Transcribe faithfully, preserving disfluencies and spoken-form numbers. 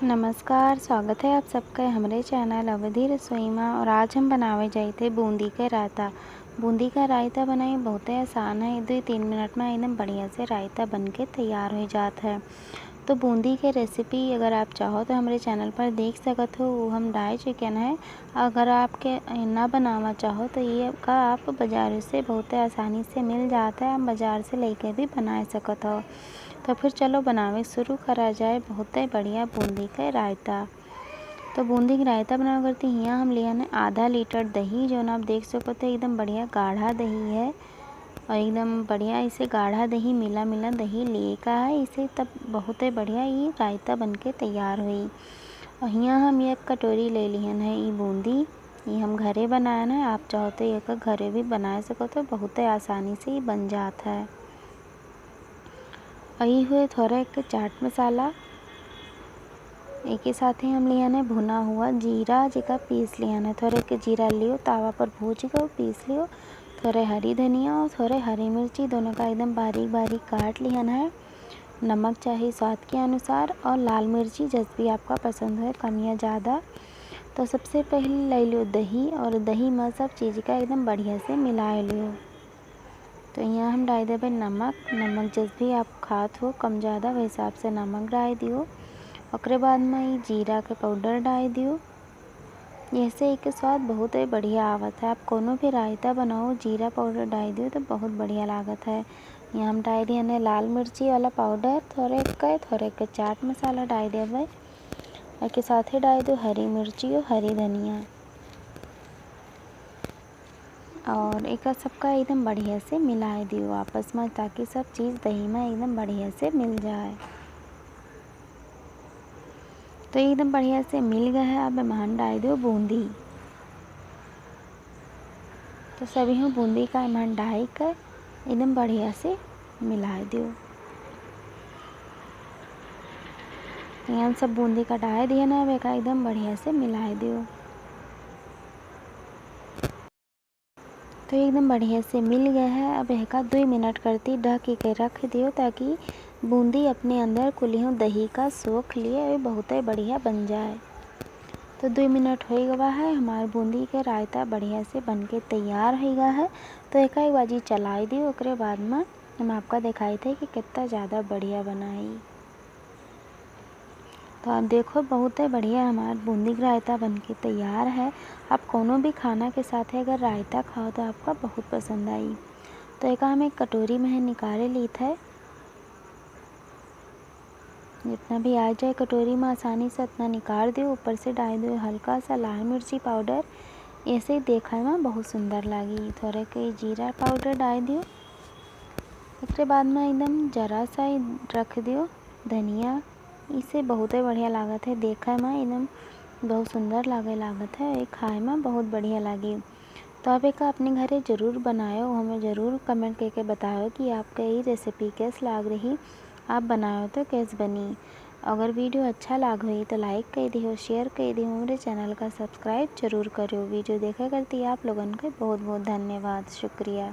नमस्कार, स्वागत है आप सबके हमरे चैनल अवधी रसोई मा। और आज हम बनावे जाइत है बूंदी के रायता। बूंदी का रायता बनाई बहुते आसान है, दुई तीन मिनट मा एकदम बढ़िया से रायता बन के तैयार होइ जात है। तो बूंदी के रेसिपी अगर आप चाहो तो हमरे चैनल पर देख सकत हो, वो हम डाल चुकन है। अगर आपके ना बनावा चाहो तो ये का आप बाजार से बहुते आसानी से मिल जात है, आप बाजार से लेके भी बना सकत हो। तो फिर चलो बनावे शुरू करा जाए बहुते बढ़िया बूंदी के रायता। तो बूंदी के रायता बनावे करती हियाँ हम लिहन है आधा लीटर दही, जौन आप देख सकत हो एकदम बढ़िया गाढ़ा दही है। और एकदम बढ़िया ऐसे गाढ़ा दही, मिला मिला दही लिए का है, इसे तब बहुते बढ़िया ये रायता बन के तैयार होई। और हियाँ हम एक कटोरी ले लिहन है ई बूंदी, ये हम घरे बनायन है, आप चाहो तो ये का घरे भी बना सकत हो, बहुते आसानी से ये बन जात है। और ई हुए थोड़ा एक चाट मसाला, एके साथे हम लिहन है भुना हुआ जीरा, जेका पीस लिहन है। थोड़े के जीरा लियो, तावा पर भूज के पीस लियो। थोड़े हरी धनिया और थोड़े हरी मिर्ची, दोनों का एकदम बारीक बारीक काट लिहन है। नमक चाही स्वाद के अनुसार और लाल मिर्ची जस भी आपका पसंद होए, कम या ज़्यादा। तो सबसे पहले ले लियो दही और दही में सब चीज़ का एकदम बढ़िया से मिला लियो। तो यहाँ हम डाल देबे नमक। नमक जस भी आप खात हो कम ज़्यादा, वह हिसाब से नमक डाल दियो। ओकरे बाद में ई जीरा के पाउडर डाल दियो। यहसे एके स्वाद बहुत ही बढ़िया आवत है। आप कोनो भी रायता बनाओ, जीरा पाउडर डाल दियो तो बहुत बढ़िया लागत है। यहाँ हम डाल दिए ने लाल मिर्ची वाला पाउडर, थोड़े के, थोड़े के चाट मसाला डाल देबे। एके साथे डाल दो हरी मिर्ची और हरी धनिया। और एका सबका एकदम बढ़िया से मिलाए दियो आपस में, ताकि सब चीज़ दही में एकदम बढ़िया से मिल जाए। तो एकदम बढ़िया से मिल गया है। अब एमहन डाल दियो बूंदी। तो सभी हूँ बूंदी का एमहन डाल कर एकदम बढ़िया से मिलाए दियो। तो यहाँ सब बूंदी का डाल दिया ना, अब एका एकदम बढ़िया से मिलाए दियो। तो एकदम बढ़िया से मिल गया है। अब एका दुई मिनट करती ढक के रख दियो, ताकि बूंदी अपने अंदर कुलियों दही का सोख लिए और बहुत ही बढ़िया बन जाए। तो दुई मिनट हो गवा है, हमार बूंदी के रायता बढ़िया से बन के तैयार हो गया है। तो एका एक बाजी चलाई दियो, ओकरे बाद में हम आपका दिखाई थे कि कितना ज़्यादा बढ़िया बनाई। तो आप देखो, बहुत ही बढ़िया हमार बूंदी के रायता बन के तैयार है। आप कोनो भी खाना के साथ अगर रायता खाओ तो आपका बहुत पसंद आई। तो एका हम एक कटोरी में है निकाले लीत है। जितना भी आ जाए कटोरी में आसानी से उतना निकाल दियो। ऊपर से डाल दियो हल्का सा लाल मिर्ची पाउडर, ऐसे ही देखे में बहुत सुंदर लागी। थोड़े के जीरा पाउडर डाल दियो। एकरे बाद में एकदम जरा सा ही रख दियो धनिया। इसे बहुते बढ़िया लागत है, देखे में एकदम बहुत सुंदर लागे लागत है, ये खाए में बहुत बढ़िया लागी। तो आप एका अपने घरे जरूर बनायो, हमें जरूर कमेंट करके बतायो कि आपका ये रेसिपी कैस लाग रही, आप बनायो तो कैस बनी। अगर वीडियो अच्छा लाग होई तो लाइक कर दियो, शेयर कर दियो, हमारे चैनल का सब्सक्राइब जरूर करो। वीडियो देखा करती आप लोगन के बहुत बहुत धन्यवाद, शुक्रिया।